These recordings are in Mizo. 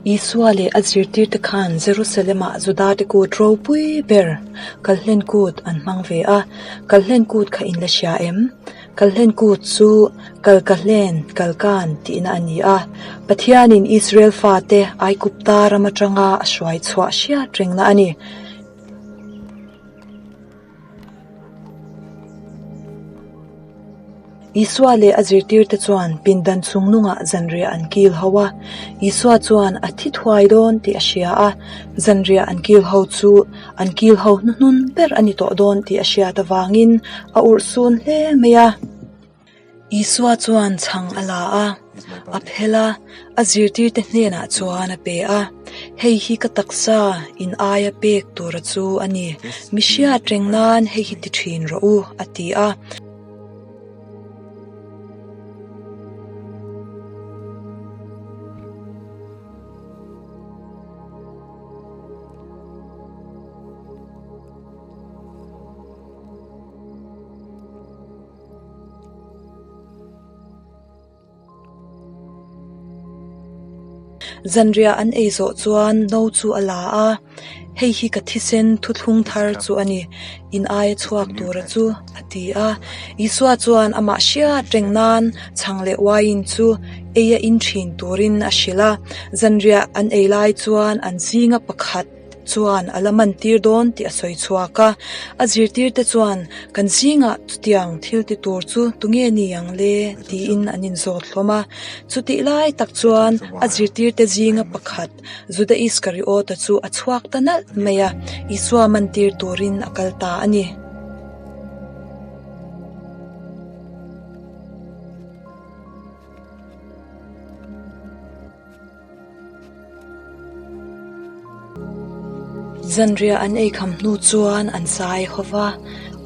Isua leh a zirtirte khan Jerusalem-ah Judate kut ropui ber Kalhlen Kut an hmang ve a. Kalhlen Kut kha in la hria em? Kalhlen Kut chu Kalkahlen, Kalkan tihna a ni a. Pathianin Israel fate Aigupta ram atanga a hruai chhuah hriat rengna a ni. Isua leh a zirtirte chuan pindan chungnungah zanriah an kil ho a. Isua chuan a thi thuai dawn tih a hria a, zanriah an kil ho chu an kil ho hnuhnun ber a ni tawh dawn tih a hriat avangin a urhsun hle mai a. Isua chuan chhang a la a, a phel a, a zirtirte hnenah chuan a pe a, Hei hi ka taksa in aia pek tura chu a ni, mi hriat reng nan hei hi ti thin rawh u, a ti a. Zanriah an ei zawh chuan no chu a la a, Hei hi ka thisen thuthlung thar chu a ni, in aia chhuak tura chu, a ti a. Isua chuan amah hriat reng nan chhang leh uaiin chu ei a in thin turin a hrilh a. Zanriah an ei lai chuan an zinga pakhat, chuan a la man tir dawn tih a sawi chhuak a. A zirtirte chuan, Kan zingah chutiang thil ti tur chu tunge ni ang le? tiin an inzawt hlawm a. Chutih lai tak chuan a zirtirte zinga pakhat, Juda Iskariota chu a chhuak ta nalh mai a, Isua man tir turin a kal ta a ni. Zanriah an ei kham hnu chuan an sai ho va,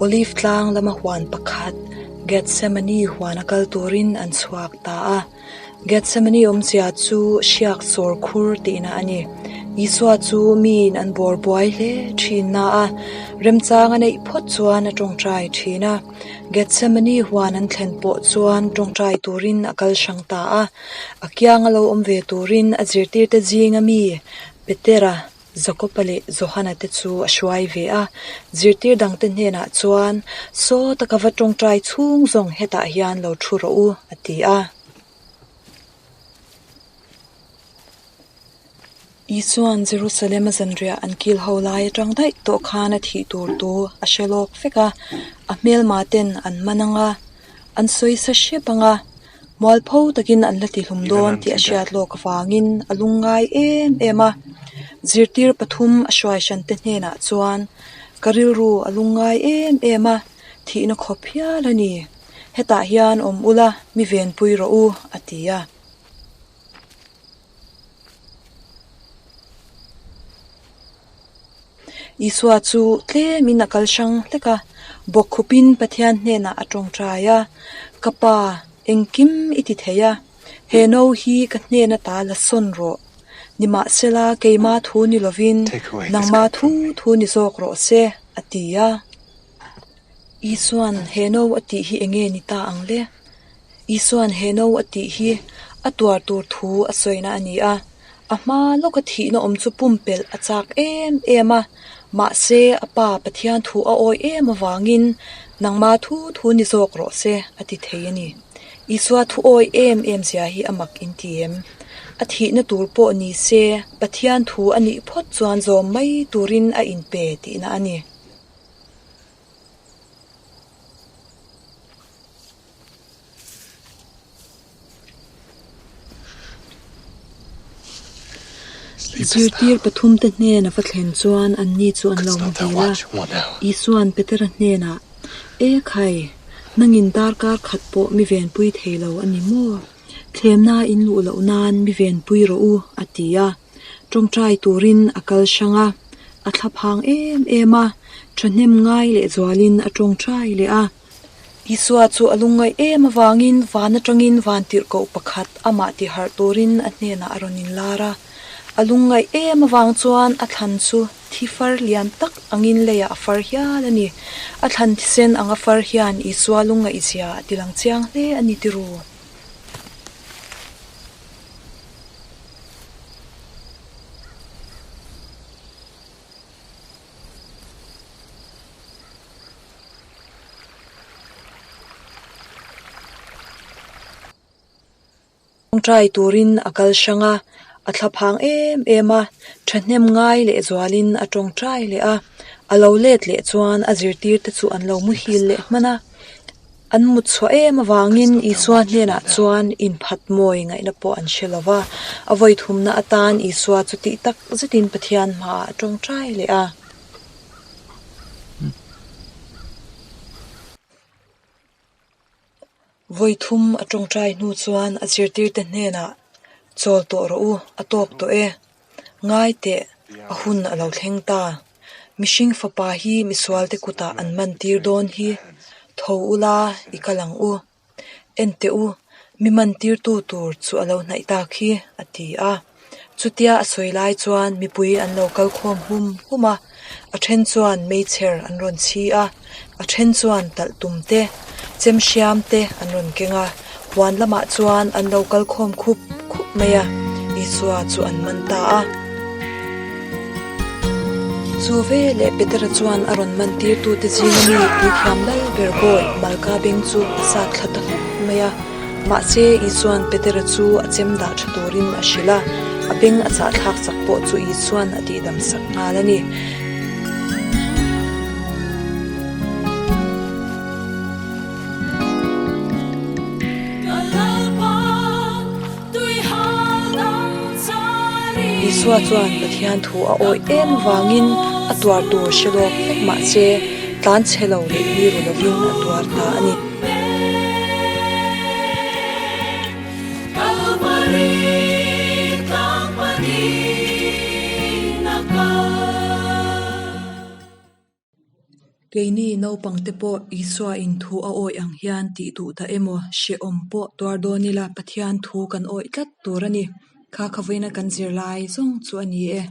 Olive tlang lama huan pakhat Gethsemane huan a kal turin an chhuak ta a. Gethsemane awmzia chu hriak sawr khur tihna a ni. Isua chu miin an bawr buai hle thin na a, remchang a neih phawt chuan a tawngtai thin a. Gethsemane huan an thlen pawh chuan tawngtai turin a kal hrang ta a. A kianga lo awm ve turin a zirtirte zinga mi Petera, Jakoba leh Johana te chu a hruai ve a. Zirtir dangte hnenah chuan, Saw taka va tawngtai chhung zawng hetah hian lo thu rawh u, a ti a. Isua'n Jerusalem a zanriah an kil ho lai atang daih tawh khan a thih tur tu a hre lawk vek a, a hmelma ten an man ang a, an sawi sa hrep ang a, mualpho takin an la tihlum dawn tih a hriat lawk avangin a lungngai em em a. Zirtir pathum a hruai hran te hnenah chuan, Ka rilru a lungngai em em a, thihna khawp hial a ni. Hetah hian awm ula, mi venpui rawh u, a ti a. Isua chu tlemin a kal hrang hlek a, bawkkhupin Pathian hnenah a tawngtai a, Ka Pa, engkim i ti thei a, he no hi ka hnen ata la sawn rawh. Nimahsela keima thu ni lovin nangma thu thu ni zawk rawh se, a ti a. Isua'n he no a tih hi enge ni ta ang le? Isua'n he no a tih hi a tuar tur thu a sawina a ni a, a hma lawka thihna awm chu pumpelh a chak em em a, mahse a Pa Pathian thu a awi em avangin nangma thu thu ni zawk rawh se a ti thei a ni. Isua thu awi em em zia hi a mak in ti em? A thihna tur pawh ni se Pathian thu a nih phawt chuan zawm mai turin a inpe tihna a ni. Zirtir pathumte hnen a va thlen chuan anni chu an lo hmu a. Isua'n Petera hnenah, E khai, nangin darkar khat pawh mi venpui thei lo a ni maw? Thlemna in luh loh nan mi venpui rawh u, a ti a. Tawngtai turin a kal hrang a, a thlaphang em em a, thahnem ngai lehzualin a tawngtai leh a. Isua chu a lungngaih em avangin van atangin vantirhkoh pakhat amah tiharh turin a hnenah a rawn inlar a. A lungngaih em avang chuan a thlan chu thi far lian tak angin leiah a far hial a ni. A thlan thisen anga far hian Isua lungngaihzia a tilang chiang hle a ni tiru. Ṭawngṭai turin a kal hrang a, a thlaphang em em a, ṭhahnem ngai lehzualin a ṭawngṭai leh a. A lo let leh chuan a zirtirte chu an lo muhil leh hman a. An mut chhuah em avangin Isua hnenah chuan inphat mawi ngaihna pawh an hre lo va. A vawi thumna atan Isua chu tih tak zetin Pathian hmaah a ṭawngṭai leh a. Vawi thum a ṭawngṭai hnu chuan a zirtirte hnenah, Chawl tawh rawh u, a tawk tawh e. Ngai teh, a hun a lo thleng ta. Mihring fapa hi misualte kutah an man tir dawn hi. Tho ula, i kal ang u. En teh u, mi man tirtu tur chu a lo hnaih tak hi, a ti a. Chutia a sawi lai chuan mipui an lo kal khawm hum hum a, a then chuan meichher an rawn chhi a, a then chuan talh tum te, chem hriam te an rawn keng a, huan lamah chuan an lo kal khawm khup khup mai a, Isua chu an man ta a. Chu veleh Petera chuan a rawn man tirtute zinga mi puithiam lal ber bawi Malka beng chu a sat thla ta hlawk mai a. Mahse, Isua'n Petera chu a chem dah tha turin a hrilh a, a beng a chahthlak chak pawh chu Isua'n a tihdam sak nghal a ni. Isua chuan Pathian thu a awih em vangin a tuar tur hre lawk vek mahse, tlan chhe lo leh biru lovin a tuar ta a ni. Keini naupangte pawh Isua in thu a awih ang hian tih duh ta emaw hrehawm pawh tuar dawn ila Pathian thu kan awih tlat tur a ni. Kha khawiina kan zirlai zawng chu a ni e.